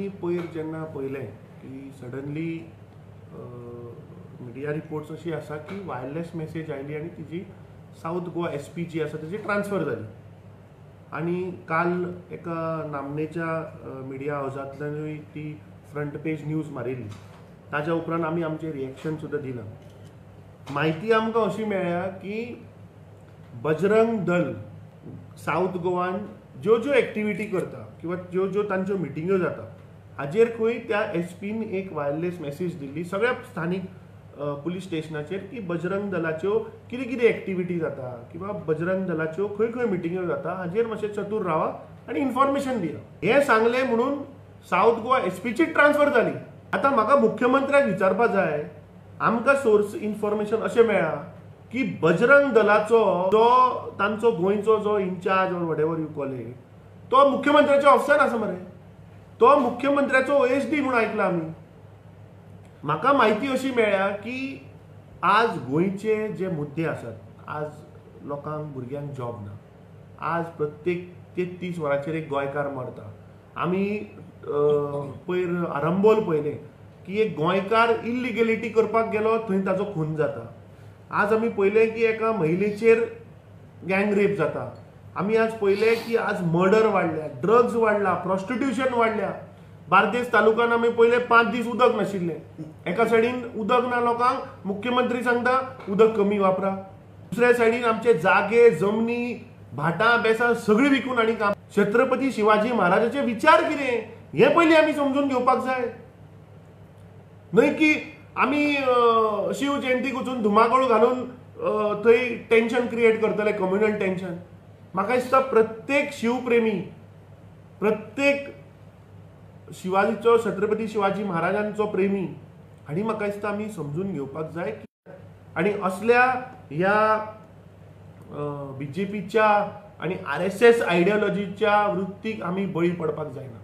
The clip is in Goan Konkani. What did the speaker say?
आमी पयर जेन्ना पळयलें की सडनली मिडिया रिपोर्ट्स अशी आसा की वायरलेस मेसेज आयली आनी तिजी south Goa S P G आसा तेजी ट्रान्सफर जाली आनी काल एका नामनेच्या मिडिया हावजांतल्यानूय ती फ्रंट पेज न्यूज मारिल्ली. ताज्या उपरांत आमी आमचें रिएक्शन सुद्दां दिलां. म्हायती आमकां अशी मेळ्ळ्या की बजरंग दल सावथ गोवान ज्यो ज्यो एक्टिविटी करता किंवा ज्यो ज्यो तांच्यो मिटिंग्यो जाता हाजेर खंय त्या एस पीन एक वायरलेस मेसेज दिल्ली सगळ्या स्थानीक पुलीस स्टेशनाचेर की बजरंग दलाच्यो कितें कितें एक्टिविटी जाता किंवा बजरंग दलाच्यो खंय खंय मिटिंग्यो जाता हाजेर मातशें चतूर रावा आनी इन्फॉर्मेशन दिया. हें सांगलें म्हणून सावथ गोवा एस पीची ट्रान्सफर जाली. आतां म्हाका मुख्यमंत्र्याक विचारपा जाय, आमकां सोर्स इन्फॉर्मेशन अशें मेळ्ळां की बजरंग दलाचो जो तांचो गोंयचो जो in-charge or whatever you call it तो मुख्यमंत्र्याच्या ऑफिसान आसा मरे, तो मुख्यमंत्र्याचो ओ एस डी म्हूण आयकला आमी. म्हाका म्हायती अशी मेळ्ळ्या की आज गोंयचे जे मुद्दे आसात, आज लोकांक भुरग्यांक जॉब ना, आज प्रत्येक 33 वरांचेर एक गोंयकार मरता. आमी पयर आरंबोल पळयलें की एक गोंयकार इल्लिगेलिटी करपाक गेलो थंय ताचो खून जाता. आज आमी पळयलें की एका महिलेचेर गँग रेप जाता. आमी आज पळयलें की आज मर्डर वाडल्या, ड्रग्स वाडला, प्रोस्टिट्युशन वाडल्या. बार्देस तालुक्यान आमी पयले 5 दीस उदक नाशिल्लें. एका सायडीन उदक ना लोकांक, मुख्यमंत्री सांगता उदक कमी वापरा, दुसऱ्या सायडीन आमचे जागे जमनी भाटां बेसां सगळीं विकून आनी काम. छत्रपती शिवाजी महाराजाचे विचार कितें हें पयलीं आमी समजून घेवपाक जाय, न्हय की आमी शिव जयंतीक वचून धुमाकूळ घालून थंय टेंशन क्रिएट करतले, कम्युनल टेंशन. म्हाका दिसता प्रत्येक शिवप्रेमी, प्रत्येक शिवाजीचो, छत्रपती शिवाजी महाराजांचो प्रेमी आनी म्हाका दिसता आमी समजून घेवपाक जाय की आनी असल्या ह्या बीजेपीच्या आनी आर एस एस आयडियोलॉजीच्या वृत्तीक आमी बळी पडपाक जायना.